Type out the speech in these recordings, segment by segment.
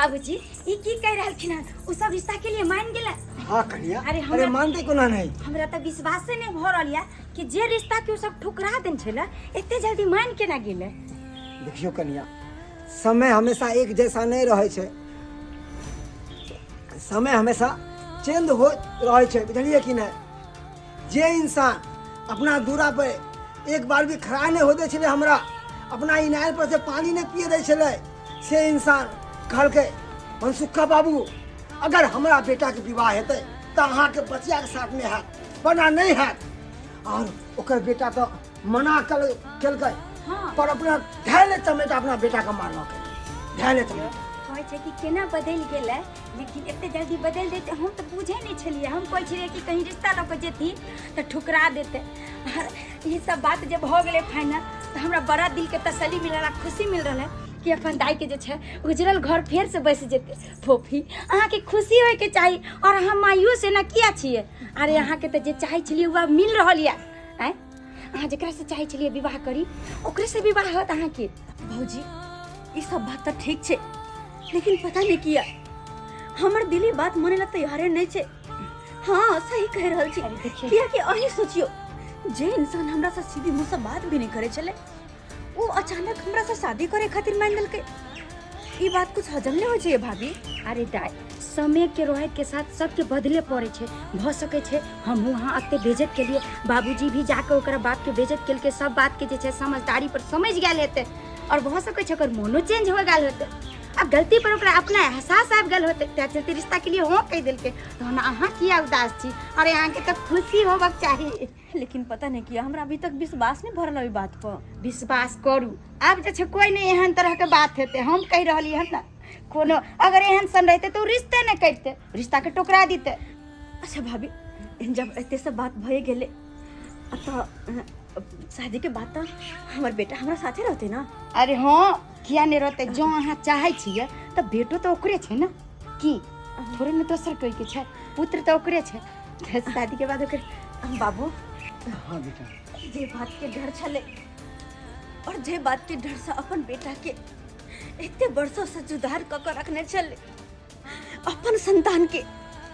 बाबूजी, ई की कह रहलखिन हन? उ सब रिश्ता के लिए मान गेला? हाँ कन्या। अरे अरे मानते कोना नहीं। हमरा तऽ विश्वासे नहीं भऽ रहल या कि जे रिश्ता के उ सब ठुकरा देन छलै, एते जल्दी मान केना गेलै? देखियो कन्या, समय हमेशा एक जैसा नहीं रहै छै, समय हमेशा चेंज हो रहै छै, बुझलियै कि नहि? जे इंसान अपना दूरा पर एक बार भी खड़ा नहीं हो दै छलै, हमरा अपना इनार पर से पानी नहीं पिए दै छलै, से इंसान कहलकै मनसुखा बाबू अगर हमरा बेटाके विवाह हेतै तऽ अहाँके बचियाके साथ नहि हैत, वरना नहि हैत। और ओकर बेटा तऽ मना केलकै, पर अपना धैले चमेटा अपना बेटाके मारलकै, धैले चमेटा। कहै छै कि केना बदलि गेलै, लेकिन एते जल्दी बदलि जेतै हम तऽ बुझै नहि छलियै। हम कहै छलियै कि कहीं रिश्ता लऽ कऽ जेथिन तऽ ठुकरा देतै। आर ई सब बात जे भऽ गेलै फाइनल, तऽ हमरा बड़ा दिलके तसल्ली मिलल आ खुशी मिल रहल है कि अपन दाइके जे छै उजरल घर फेरसँ बसि जेतै। फोफी, अहाँके खुशी होइके चाही और अहाँ मायूस एना किया छियै? अरे अहाँके तऽ जे चाहै छलियै वएह मिल रहल यऽ। आँय, अहाँ जकरासँ चाहै छलियै विवाह करी, ओकरेसँ विवाह होत अहाँके। भौजी, ई सब बात तऽ ठीक छै, लेकिन पता नहीं किया हमर दिली बात माने ला तैयारे नहीं छै। हाँ सही कह रहल छी, अरे देखियौ। किया कि अहीं सोचियो, जे इंसान हमरा से सीधे मुंह से बात भी नहीं करे छले, वो अचानक हमरा से शादी करे खातिर मान लेलकै। ई बात कुछ हजम नहीं होइ छै भाभी। अरे दाइ, समय के रोहत के साथ सबके बदले पड़े छै। भऽ सकै छै हमहूँ अहाँ एते बेइज्जत केलियै, बाबूजी भी जाके ओकरा बाप के बेइज्जत केलकै, सब बात के जे छै समझदारी पर समझ गेल हेतै और भऽ सकै छै ओकर मोनो चेंज हो गेल हेतै आ गलती पर ओकरा अपना एहसास आबि गेल होतै, तैं चलते रिश्ता के लिए हाँ कहि देलकै। तहन अहाँ किया उदास छी? अरे अहाँके तऽ खुशी होबक चाही। लेकिन पता नहीं किया हमरा अभी तक विश्वास नहीं भरल ओहि बात पर। विश्वास करू, आब जे छै कोई नहीं एहन तरह के बात हेतै, हम कहि रहली हन ने। कोनो अगर एहन सन रहते तऽ ओ रिश्ते नहि करिते, रिश्ता के टुकरा दिते। अच्छा भाभी, जब एते सब बात भए गेलै तऽ शादी के बाद तऽ हमर बेटा हमरा साथे रहते ना? अरे हाँ, किया नहीं रहते? जो अहाँ चाहै छियै तऽ बेटो तऽ ओकरे छै ने, की थोड़े ने दोसर कोई के छै, पुत्र तऽ ओकरे छै, तऽ शादी के बाद ओकर। बाबू। हाँ बेटा। जे बात के डर छलै और जे बात के डर से अपन बेटा के एते वर्षों से जुदार कऽ के रखने छलै, अपन संतान के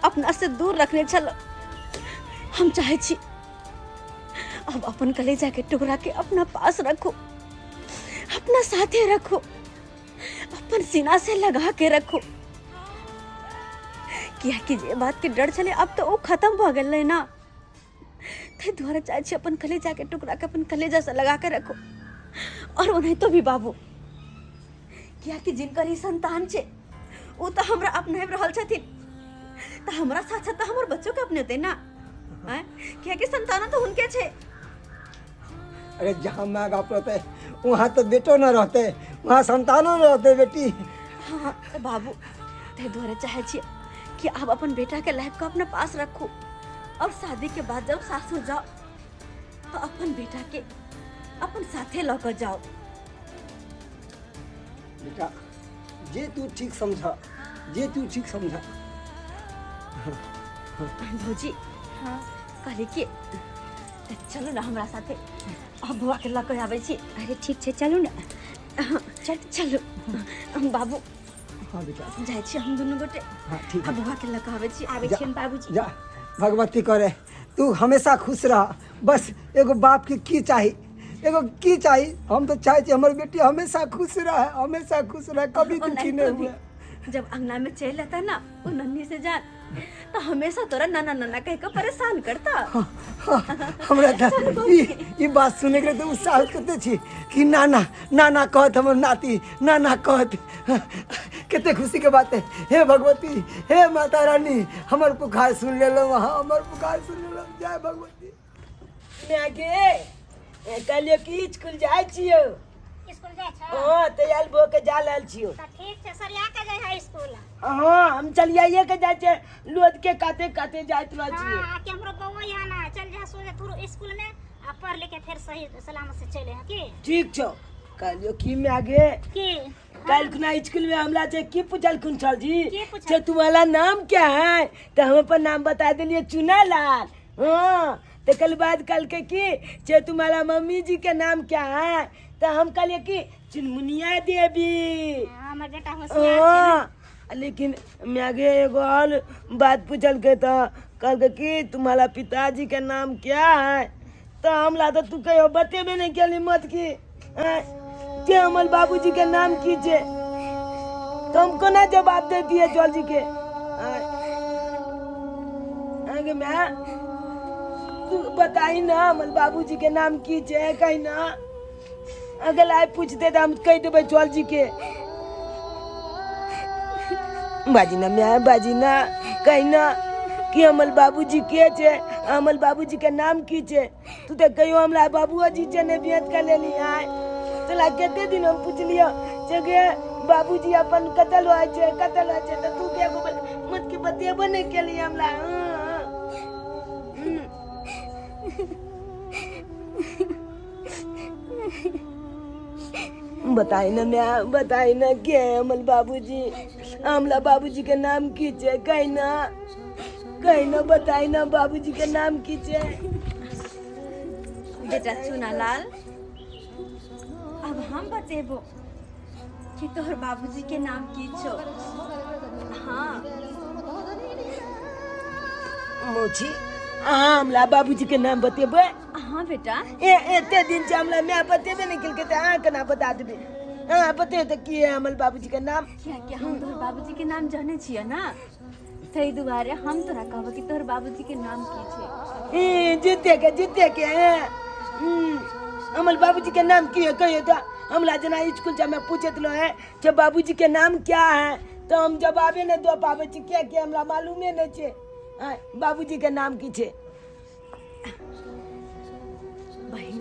अपना से दूर रखने छल, हम चाहे छी अब अपन कलेजा के टुकड़ा के अपना पास रखो, अपना साथे रखो, अपन सीना से लगा के रखो। किया कि जे बात के डर छलै अब तो वो खत्म भऽ गेलै ना, ताहि दुआरे चाहे छी अपन कलेजा के टुकड़ा के अपन कलेजा से लगा के रखो। और ओनाहितो भी बाबू, किया कि जिनकर ई संतान छै ओ तऽ हमरा अपनाबि रहल छथिन, तऽ हमरा साथ साथ तऽ हमर बच्चो के अपनेतै ना, आँय? किया कि संतानो तऽ हुनके छै। अरे जहाँ माँ बाप रहते वहाँ तो बेटो न रहते, वहाँ संतानो न रहते बेटी। हाँ तऽ बाबू, ताहि दुआरे चाहै छियै कि आब अपन बेटा के लाइफ के अपना पास रखू और शादी के बाद जब सासुर जाओ तो अपन बेटा के अपन साथे लऽ कऽ जाओ। बेटा, जे तू ठीक समझा, जे तू ठीक समझा। भौजी। हाँ। कहली कि चलू ना हमरा साथे, अब बौआ के लऽ कऽ आबै छी। अरे ठीक छै, चलू ने। चल चलू बाबू। हाँ बेटा। जाइ छी हम दुनू गोटे। हाँ ठीक आ है। बौआ के लऽ कऽ आबै छी। आबै जा। छियनि बाबूजी। जा, भगवती करे तू हमेशा खुश रह। बस एगो बाप के की चाही, एगो की चाही, हम तो चाहे छी हमर बेटी हमेशा खुश रहे, हमेशा खुश रहे, कभी और दुखी नहीं तो नहीं भी हुए। जब अंगना में चल आता ना वो नन्ही से जान, तो हमेशा तोरा नाना नाना कह के परेशान करता। हमरा तऽ ई बात सुने के तऽ उत्साह कते छी कि नाना नाना कहत, हमर नाती नाना कहत, कते खुशी के बात है। हे भगवती, हे माता रानी, हमर पुकार सुन लेलहुँ अहाँ, हमर पुकार सुन लेलहुँ, जय भगवती। माय गे, कहलियो कि स्कूल जाइ छियो। स्कूल जाइ छौ? हाँ, तैयार भऽ के जा रहल छियो। तऽ ठीक छै, सरिया के जाइ है स्कूल? हाँ, हम चलियाइए के जाइ छियै, लोद के काते काते जाइत रहल छियै। हाँ, कि हमरो बौआ यहाँ ना चल जा सोझे थोड़ो स्कूल में आ पढ़ लिख के फेर सही सलामत से चले है की? ठीक छौ। कहलियो कि माय गे, की? कल खुना स्कूल में हमरा से की पूछलखुन छल जी? की पूछल? से तुम्हारा नाम क्या है, तो हम अपन नाम बता दिलिए चुना लाल। हाँ, तो कल बाद कल के की जे तुम्हारा मम्मी जी के नाम क्या है, तो हम कहलिए कि चुनमुनिया देवी। हाँ, हमर बेटा होशियार छै। हाँ। लेकिन माय एगो और बात पूछलकै तऽ कहलकै कि तुम्हारा पिताजी के नाम क्या है। तऽ हमरा तऽ तू कहियो बतेबे नहि केली मत की आँय, के हमर बाबूजी के नाम की छै, तऽ हम कोना जवाब दे दिए जल जी के। आँय, आगे माय तू बताही ना हमर बाबूजी के नाम की छै, कही ना। अगर आइ पूछते तऽ हम कहि देबै चल जी के। बाजी ना माय, बाजी ना, कही ना कि हमर बाबूजी के छै, हमर बाबूजी के नाम की छै। तू तऽ कहियो हमरा बाबूजी छै नहि भेंट कर लेली। आय तोरा कते दिन हम पुछलियो छै गे बाबूजी अपन कतऽ रहै छै, कतऽ रहै छै, तऽ तू के एगो मत के बतेबो नहि केली हमरा। हाँ, हाँ। बताई ना मैं, बताई ना के है हमर बाबूजी, हमला बाबूजी के नाम की छै, कही ना, कही ना, बताई ना बाबूजी के नाम की छै। बेटा चुनालाल, अब हम बतेबो कि तोहर बाबूजी के नाम की छो। हाँ मौसी, अहाँ हमरा बाबूजी के नाम बतेबै? हाँ बेटा। ए एते दिन से हमरा माय बतेबे नहीं केलकै तऽ अहाँ केना बता देबै? अहाँ बतेबै तऽ की है हमर बाबूजी के नाम? कियाकि हम तोहर बाबूजी के नाम जानै छियै ना, ताहि दुआरे हम तोरा कहबो कि तोहर बाबूजी के नाम की छै। ए जीते के, जीते के, हमर बाबूजी के नाम की है कहियो तऽ। हमरा जेना स्कूल जामे पूछैत रहे कि बाबूजी के नाम क्या है, तऽ हम जवाबे नहि दऽ पाबै छी, कियाकि हमरा मालूमे नहि छै बाबूजी के नाम की छै। बहिन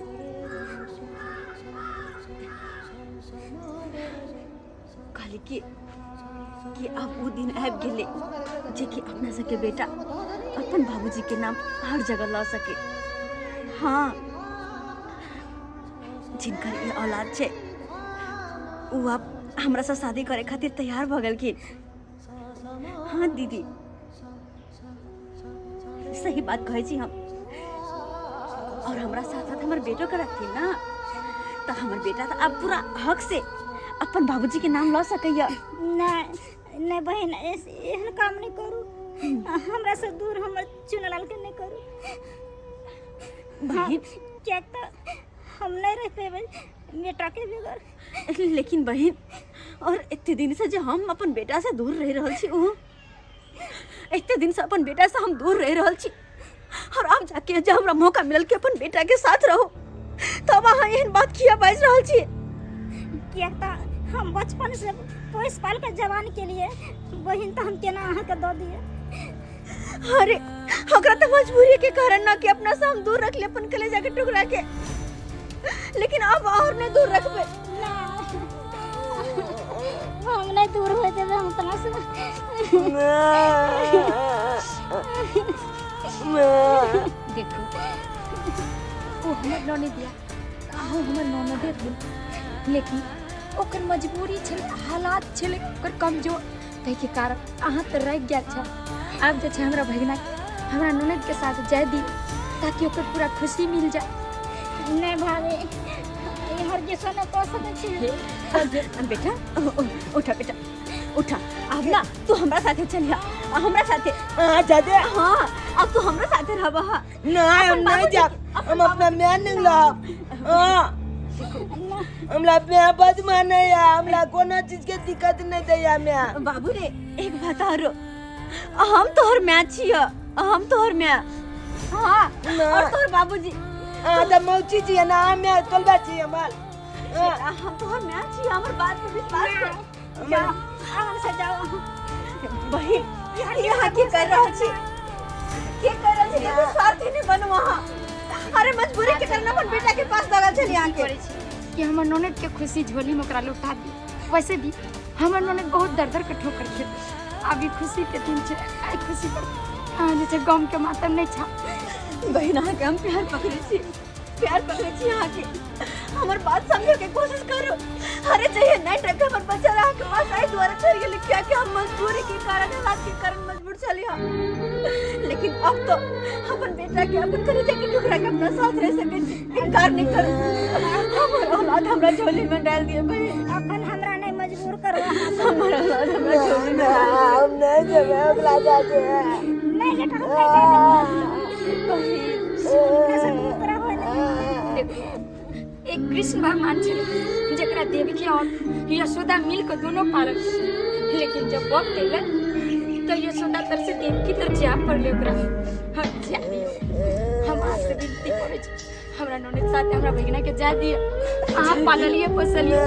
कहली कि आब ओ दिन आबि गेलै जे कि अपना सबके बेटा अपन बाबूजी के नाम हर जगह लऽ सके। हाँ, जिनकर ई औलाद छै ओ आब हमरा से शादी करे खातिर तैयार भऽ गेलखिन। हाँ दीदी, सही बात कहै छी हम। और हमरा साथ साथ हमर बेटो के रखथिन ना, तऽ हमर बेटा तऽ आब पूरा हक से अपन बाबूजी के नाम लऽ सकैया। नहीं नहीं बहन, एहन काम नहीं करू, हमरा से दूर हमर चुनलाल के नहीं करू बहिन। कियाक तऽ हम नहीं रह पेबै बेटा के बगैर। लेकिन बहिन, और एते दिन से जे हम अपन बेटा से दूर रह रहल छी, उ एते दिन से अपन बेटा से हम दूर रह रहल छी, और आब जाके जे हमरा मौका मिलल कि अपन बेटा के साथ रहो, तब अहाँ एहन बात किया बाजि रहल छी? कियाक तऽ हम बचपन से पोसि पाल के जवान के लिए बहिन, तऽ हम केना अहाँके दऽ दिए? अरे ओकरा तऽ मजबूरी के कारण ना कि अपना से हम दूर रख ले अपन कलेजा के टुकड़ा के, लेकिन अब और नहीं दूर रखबे। ना, हम नहीं दूर हो देबै हम अपना से। देखू, ओ हमर ननद या अहूँ हमर ननदे भेल, लेकिन ओकर मजबूरी छलै, हालात छलै ओकर कमजोर, ताहिके कारण अहाँ तऽ रहि गेल छल। आब जे छै हमरा भगिनाके हमरा ननदके साथ जाय दियौ ताकि ओकर पूरा खुशी मिल जाए। नहीं भाभी, ई हरगिजो नहि कऽ सकै छी। बेटा उठा, बेटा उठा, अब ना तू हमरा साथे चलिया, हमरा साथे। अहाँ जादे? हाँ, अब तू हमरा साथे रहबा। हाँ नहीं, हम नहीं जाब, हम अपना माय नहीं रहब। हाँ, हमरा माय बद मानैया, हमरा कोनो चीज के दिक्कत नहीं दैया माय। बाबू रे, एक बात आरो, हम तोहर माय छियै, हम तोहर माय। हाँ, और तोहर बाबूजी। हाँ तऽ मौसी छी ना, हम माय तोलबा छी हमर। बेटा, हम तोहर माय छी, हमर बात पे विश्वास कर। जाओ आराम से जाओ। बहिन, यहाँ की कर रहल छी, की कर रहल छी? देखो, स्वार्थी नहीं बनू अहाँ। अरे मजबूरी के कारण अपन बेटा के पास दगल छली अहाँ के। करै छी कि हमर ननद के खुशी झोली में ओकरा लौटा दी। वैसे भी हमर ननद बहुत दर दर के ठोकर खेतै। अभी खुशी के दिन छै, आइ खुशी पर अहाँ जे छै गम के मातम नहि छा। बहिन, अहाँके हम प्यार पकड़ै छी, प्यार पकड़ै छी अहाँके। हमर बात समझे के कोशिश करू। अरे चाहिए नहीं टका हमर बच्चा अहाँके पास आइ दुआरे चलि गेलै कियाकि हम मजबूरी के कारण, हालात के कारण मजबूर छली हम। लेकिन अब तो अपन बेटा के अपन कलेजा के टुकड़ा के अपना साथ रह सकै छी, इनकार नहीं करू। हमर औलाद हमरा झोली में डाल दिए बहिन। अखन हमरा नहीं मजबूर करू अहाँ सब। हमर औलाद हमरा छोड़ू ना हम नहीं जेबै ओकरा साथे। नहि बेटा, हम नहि जाय देबै। हुनका से नीक रहबै नहि। देखू, एक कृष्ण भगवान छलै जकरा देवकी और यशोदा मिल कऽ दोनों पालल, लेकिन जब वक्त एलै तऽ यशोदा तर से देवकी तर जाय पड़लै ओकरा। हाँ, जाय दियौ, हम अहाँ से विनती करै छी, हमरा ननद साथे हमरा भगिना के जाय दिअ। अहाँ पाललियै पोसलियै।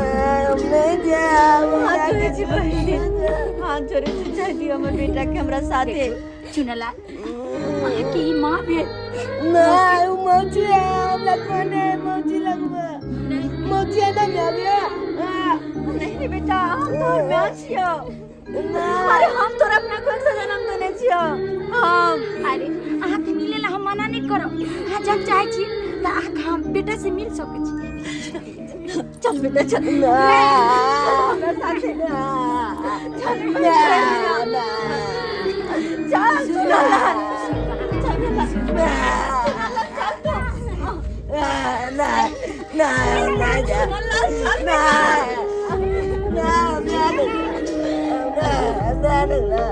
हम नहीं जायब। हाथ जोड़ै छी बहिन, हाथ जोड़ै छी, जाय दियौ हमर बेटा के हमरा साथे। चुनलाल, अहाँके ई माँ भेल? नहीं, उ मौसी है, हमरा कोन है मौसी लगबे? मौसी है ना म्याबिया? नहीं बेटा, हम तोहर माय छियौ। अरे हम तोरा अपना कोख से जन्म देने छियौ हम। अरे अहाँके मिले ला हम मना नहीं करब, अहाँ जब चाहै छी तऽ अहाँके हम बेटा से मिल सकै छी। चल बेटा, चल हमरा साथे, चल चल चल चल चल तू। नहीं नहीं जा, नहीं नहीं नहीं नहीं।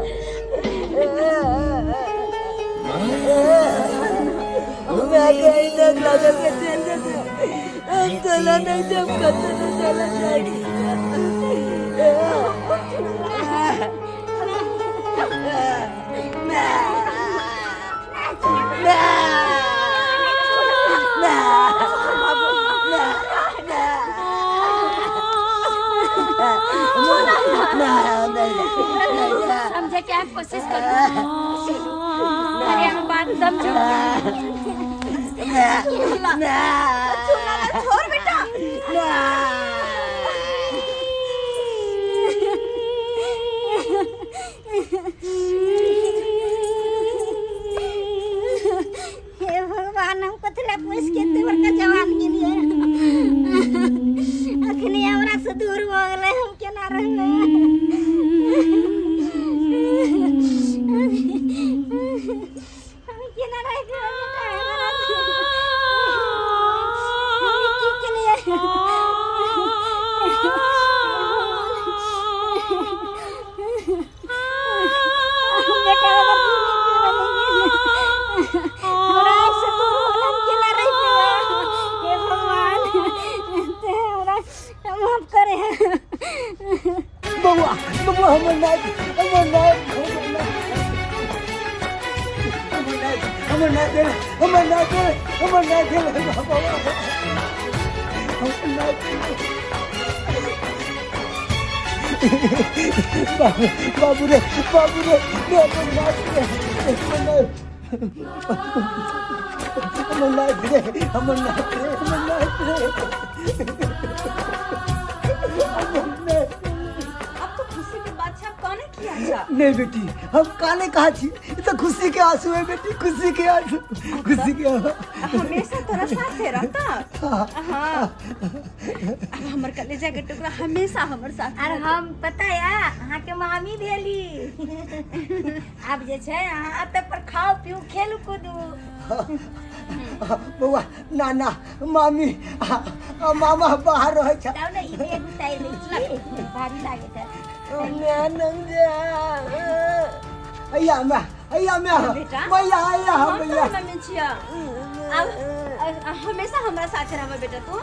मैं कहीं ना लगा के चल जाते, हम चला नहीं जब कभी तो चला जाएगी। समझे के अहाँ कोशिश करू। अरे हम बात समझू। छोड़ बेटा। हे भगवान, हम कथी लए पोसि के एते बड़का जवान गेलियै? अखनी हमरा से दूर भऽ गेलै, हम केना रहबै? हम केना रहि जेबै बेटा? हम ई की केलियै? बेटा बगैर जी नहि पेबै। हमरा आँखि से दूर हो गेलै, हम केना रहि पेबै? हे भगवान, ते हमरा माफ करे। बउआ, बउआ, हमर नाक, हमर नाक, हमर नाक, हमर नाक, हमर नाक, हमर नाक, बउआ, हमर नाक। बाबू, बाबू रे, बाबू रे, रे, हमर नाक रे, हमर नाक, हमर नाक रे, हमर नाक रे, हमर नाक रे, हमर नाक। अब तो खुशी के बात छै, अब काने किया छा? नहीं बेटी, हम काने कहा छी? ई तो खुशी के आंसू है बेटी, खुशी के आंसू, खुशी के आंसू। हमेशा तोरा साथे रहता। हाँ, अब हमर कलेजा के टुकड़ा हमेशा हमर साथ। आर हम पता या अहाँके मामी भेली। आब जे छै अहाँ एतऽ पर खाउ पीऊ खेलू कूदू। बौआ, ना ना, मामी आ, आ, मामा बाहर रहै छै। तब ने ई बेग उतारि लै छी, भारी लागैत है। अय्या मैं, अय्या मैं। बेटा। मैया, अय्या। हम मैया। तोहर मम्मी छियौ। अब हमेशा हमरा साथे रहबै बेटा, तू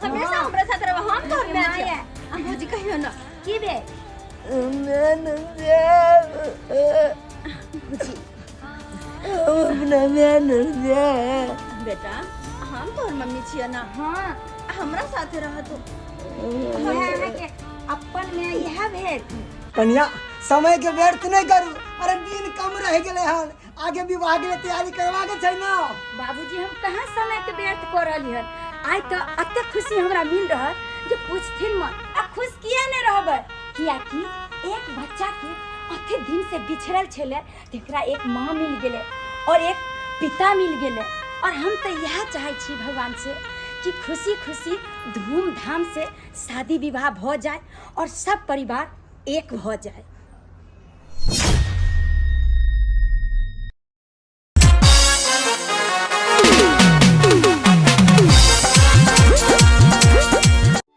हमेशा हमरा साथे रहबै, हम तोहर माय छियौ। आ भौजी, कहियो ना। की भेल? अपना मैं नहीं जाए। बेटा, हम तोहर मम्मी छियौ ना? हाँ। हमरा साथे रह तू। इएह अहाँके अपन में इएह भेल। कन्या, समय के व्यर्थ नहीं करू। अरे दिन कम रह गेलै हन, आगे विवाह के लिए तैयारी करवा के छै ना। बाबूजी, हम कहाँ समय के व्यर्थ कऽ रहली हन? आइ तऽ एते खुशी हमरा मिल रहल जे पूछथिन मत। आ खुश किया नहि रहबै? कियाकि एक बच्चा के अते दिन से बिछड़ल छलै, तेकरा एक माँ मिल गेलै और एक पिता मिल गेलै। और हम तऽ इएह चाहै छी भगवान से कि खुशी खुशी धूमधाम से शादी विवाह भऽ जाए और सब परिवार एक भऽ जाए।